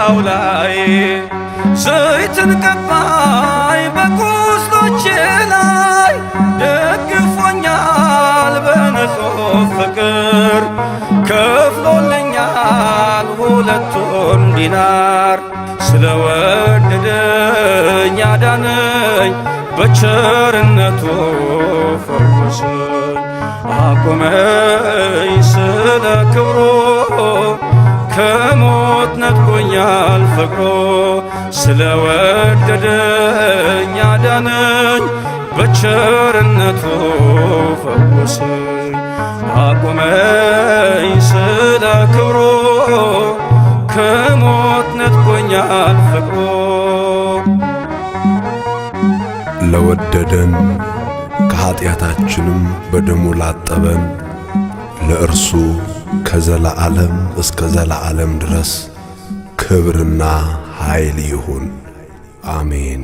በአበሳው ላይ፣ ዘይትን ቀባኝ በቁስሎቼ ላይ፣ ደግፎኛል በንጹሕ ፍቅር፣ ከፍሎልኛል 2ቱን ዲናር። ስለወደደኝ አዳነኝ፣ በቸርነቱ ፈወሰኝ፣ አቆመኝ ስለ ክብሩ፣ ከሞት ነጥቆኛል ፍቅሩ። ስለወደደኝ አዳነኝ፣ በቸርነቱ ፈወሰኝ፣ አቆመኝ ስለ ክብሩ፣ ከሞት ነጥቆኛል ፍቅሩ። ለወደደን ከኀጢአታችንም በደሙ ላጠበን ለእርሱ ከዘላለም እስከ ዘላለም ድረስ ክብርና ኃይል ይሁን፣ አሜን።